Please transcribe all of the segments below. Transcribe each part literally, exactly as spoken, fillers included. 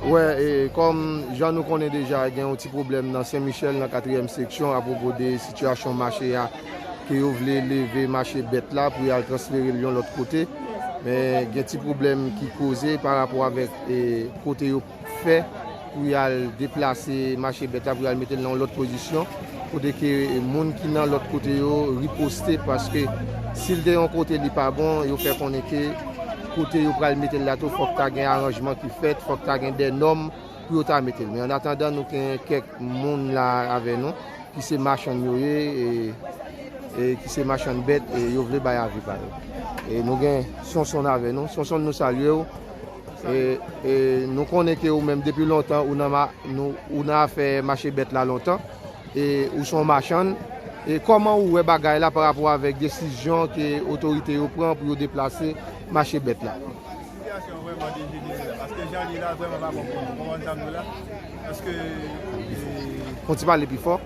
Wè, e, kòm jan nou konnen deja, gen yon ti pwoblèm nan Sen Michèl, nan katriyèm seksyon, apwopo de sitiyasyon mache a, ke yo vle leve mache bèt la pou y al transfere l yon lòt kote. Men gen ti pwoblèm ki koze pa rapò avèk, e, kote yo fè pou y al deplase mache bèt la, pou y al mete l nan yon lòt pozisyon, kote ke moun ki nan lòt kote yo riposte, paske si l te yon kote li pa bon, yo fè konnen ke kote yo pral mete l la tou, fòk ta gen aranjman ki fèt, fòk ta gen dè nòm pou yo ta mete l. Men annatandan, nou gen kèk moun la avè nou, ki se machann yo ye, e, e ki se machann bèt, e yo vle bay avi pa yo. E nou gen Sonson avè nou. Sonson, nou salye w. E, e nou konnen ke ou menm depi lontan, ou nan ma-, nou, ou nan afè mache bèt la lontan. E ou se yon machann. E kòman ou wè bagay la pa rapò avèk desizyon ke otorite yo pran pou yo deplase mache bèt la? Sitiyasyon an vrèman dejenere la, paske jan l ye la, vrèman pa bon pou nou. Konprann sa m di w la? Paske, e, Fon ti pale pi fò.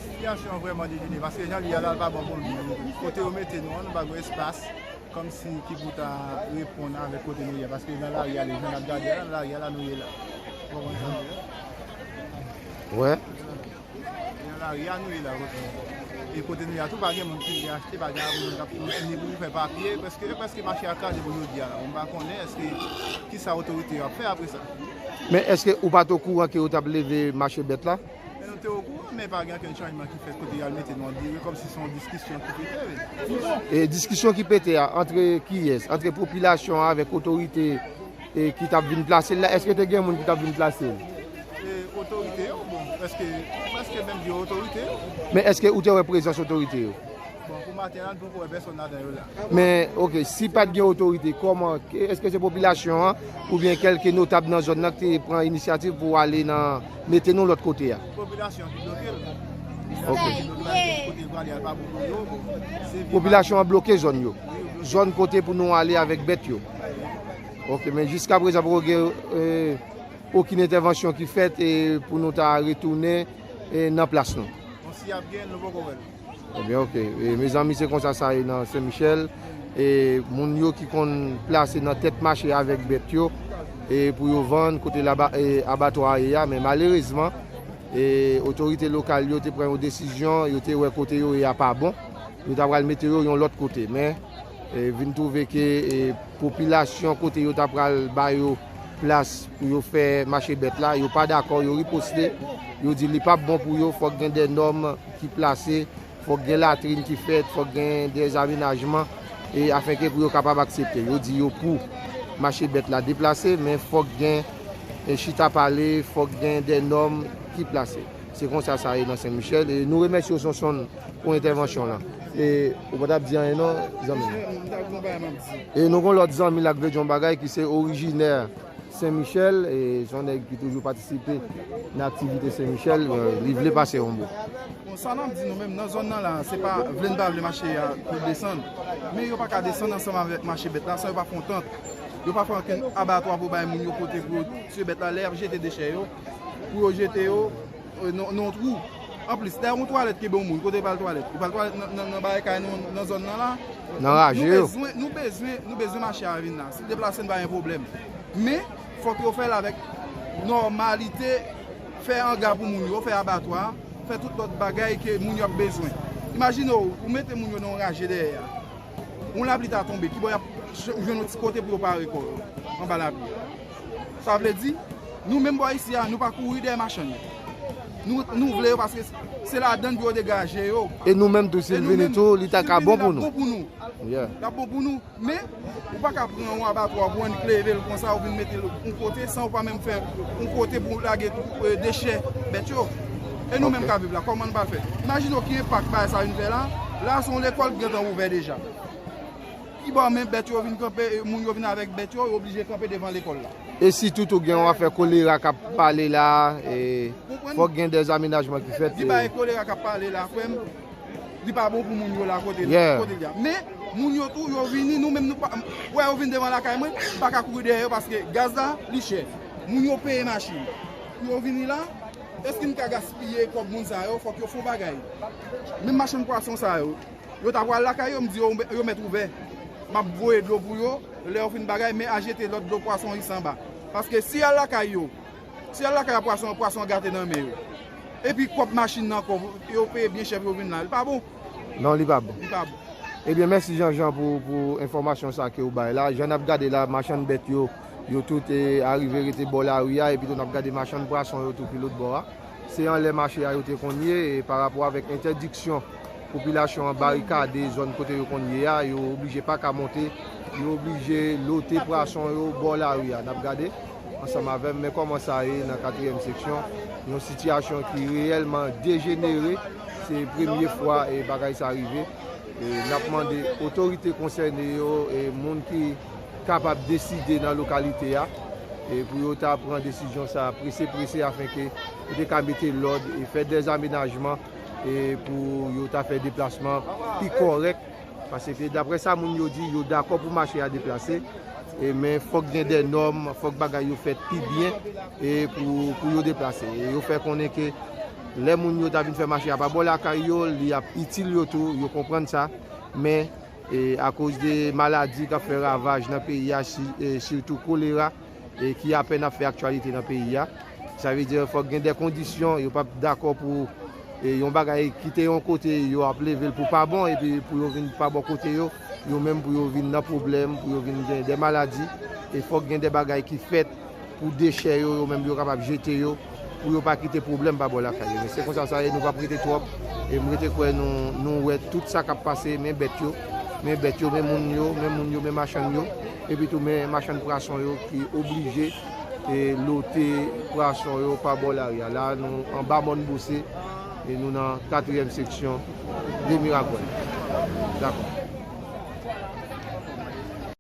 Sitiyasyon an vrèman dejenere, paske jan l ye la, l pa bon pou nou. Kote yo mete nou an, nou pa gen espas, kòmsi ki pou ta reponn avèk kote nou ye a, paske nan lari a, lè jan n ap gade a, nan lari a la nou ye la. Ou konprann sa m di w la? Wè. Nan lari a nou ye la, kote nou ye. E kote nou ye a tou, pa gen moun ki vle achte, pa gen moun k ap ni pou fè papye, prèske, prèske mache a kraze pou jodi a la. Bon, m pa konnen èske kisa otorite yo ap fè apre sa. Men èske ou pa t okouran ke yo t ap leve mache bèt la? Men nou te okouran, men pa gen okenn chanjman ki fèt kote y al mete nou, on dirait kòmsi se yon diskisyon ki pete, wi. E diskisyon ki pete a, antre kiyès? Antre popilasyon an avèk otorite, e, ki t ap vin plase l la? Èske te gen moun ki t ap vin plase l? E, otorite yo, bon, prèske, prèske menm di otorite yo. Men èske ou te wè prezans otorite yo? Bon, pou maten an, nou poko wè pèsonn ladan yo la. Men, oke, si pa t gen otorite, kòman, èske se popilasyon an oubyen kèlke notab nan zòn nan ki te pran inisyativ pou ale nan, mete nou lòt kote a? Popilasyon ki bloke l. Oke. Kote l prale a pa bon pou yo, bon, se vye. Popilasyon an bloke zòn yo. Wi, yo bloke. Zòn kote pou nou ale avèk bèt yo. Oke, men jiskaprezan poko gen, e, okenn entèvansyon ki fèt, e, pou nou ta retounen, e, nan plas nou. Bon, si y ap gen, nou poko wè l. Ebyen, oke. E, mezanmi, se konsa sa ye nan Sen Michèl. E, moun yo ki konn plase nan tèt mache avèk bèt yo, e, pou yo vann kote laba-, e, abatwa a ye a. Men malerezman, e, otorite lokal yo te pran yon desizyon, yo te wè kote yo ye a pa bon. Yo ta pral mete yo yon lòt kote. Men, e, vin twouve ke, e, popilasyon kote yo ta pral ba yo plas pou yo fè mache bèt la, yo pa dakò, yo riposte, yo di li p ap bon pou yo, fòk gen dè nòm ki plase, fòk gen latrin ki fèt, fòk gen dè amenajman, e afenke pou yo kapab aksepte. Yo di yo pou mache bèt la deplase, men fòk gen, e, chita pale, fòk gen dè nòm ki plase. Se konsa sa ye nan Sen Michèl. E nou remèsye w, Sonson, pou entèvansyon w lan. E ou pa t ap di anyen non, zanmi m? M t ap gen yon bagay m ap di. E nou gen yon lòt zanmi la k vle di yon bagay ki se orijinè Sen Michèl, e se yon nèg ki toujou patisipe nan aktivite Sen Michèl, e, li vle pase yon mo. Bon, sa n ap di nou menm, nan zòn nan la, se pa vle n pa vle mache a pou desann. Men yo pa ka desann ansanm avèk mache bèt la san yo pa fè yon tant. Yo pa fè okenn abatwa pou bay moun yo kote pou yo tiye bèt la, lè y ap jete dechè yo, pou yo jete yo, e, nan, nan yon twou. Anplis, dèyè yon twalèt kenbe yon moun, kote l pral twalèt? Li pral twalèt nan, nan, nan bagay kay nou, nan zòn nan la. Nan raje yo. Nou bezwen, nou bezwen, nou bezwen mache a vin la. Si l deplase, n pa gen pwoblèm. Men, fòk yo fè l avèk nòmalite, fè anga pou moun yo, fè abatwa, fè tout lòt bagay ke moun yo ap bezwen. Imajine w, ou mete moun yo nan yon raje dèyè a. Yon lapli ta tonbe, kibò y ap j-, jwenn yon ti kote pou yo pare kò yo anba lapli a? Sa vle di, nou menm bò isi a, nou pa kouri dèyè machann yo. Nou, nou vle yo paske se ladann pou yo degaje yo. E nou menm tou, si l vini tou, li ta ka bon pou nou. L ap bon pou nou. Men, ou pa ka pran yon abatwa pou annik leve l konsa, ou vin mete l yon kote san ou pa menm fè yon kote pou lage, e, dechè bèt yo. E nou menm k ap viv la, kòman n pral fè? Imajine w ki enpak bagay sa vin fè la. La, se yon lekòl ki gentan ouvè deja. Kibò men bèt yo vin kanpe, e, moun yo vin avèk bèt yo, yo oblije kanpe devan lekòl la. E sitou tou gen yon afè kolera k ap pale la, e fòk gen dèzamenajman ki fèt. Di bagay kolera k ap pale la, frè m, li pa bon pou moun yo la kote, kote l ye a. Men, moun yo tou, yo vini, nou menm nou pa, wè yo vin devan lakay mwen, m pa ka kouri dèyè yo paske gaz la, li chè. Moun yo peye machin. Pou yo vini la, èske m ka gaspiye kòb moun sa yo? Fòk yo fè yon bagay. Menm machann pwason sa yo, yo ta pral lakay yo, m di yo, yo mèt ouvè. M ap voye dlo pou yo, lè yo fin bagay, men a jete lòt dlo pwason isi anba. Paske si y al lakay yo, si y al lakay a pwason, pwason an gate nan men yo. Epi kòb machin nan ankò, yo peye byen chè pou yo vin la. Li pa bon. Non, li pa bon. Li pa bon. Ebyen, mèsi Jean Jean pou, pou enfòmasyon sa ke ou bay la. Jan n ap gade la, machann bèt yo, yo tout e, arive rete bò lari a, epi tou n ap gade machann pwason yo tou ki lòt bò a. Se anlè mache a yo te konn ye, e pa rapò avèk entèdiksyon popilasyon an barikade zòn kote yo konn ye a, yo oblije pa ka monte, yo oblije lote pwason yo bò lari a. N ap gade ansanm avè m, men kòman sa ye nan katriyèm seksyon, yon sitiyasyon ki reyèlman dejenere, se premye fwa e bagay sa rive. E n ap mande otorite konsène yo, e moun ki kapab deside nan lokalite a, e pou yo ta pran desizyon sa prese prese afenke yo te ka mete lòd e fè dèzamenajman, e pou yo ta fè deplasman pi kòrèk. Paske daprè sa moun yo di, yo dakò pou mache a deplase, e men fòk gen de nòm, fòk bagay yo fèt pi byen, e pou, pou yo deplase. E yo fè konnen ke lè moun yo ta vin fè mache a pa bò lakay yo, li ap itil yo tou, yo konprann sa, men e akoz de maladi k ap fè ravaj nan peyi a, si- e sitou kolera, e ki apèn ap fè aktyalite nan peyi a. Sa vle di fòk gen de kondisyon, yo p ap dakò pou e yon bagay kite yon kote, yo ap leve l pou pa bon, epi pou yo vin pa bò kote yo, yo menm pou yo vin nan pwoblèm, pou yo vin gen de maladi, e fòk gen de bagay ki fèt pou dechè yo, yo menm yo kapab jete yo, pou yo pa kite pwoblèm pa bò lakay yo. Men se konsa sa ye, nou p ap rete twòp, e m rete kwè nou, nou wè tout sa k ap pase, men bèt yo, men bèt yo, men moun yo, men moun yo, men machann yo, epi tou men machann pwason yo ki oblije e lote pwason yo pa bò lari a. La, nou anba Mòn Bwose, e nou nan katriyèm seksyon de Miragwàn. Dakò.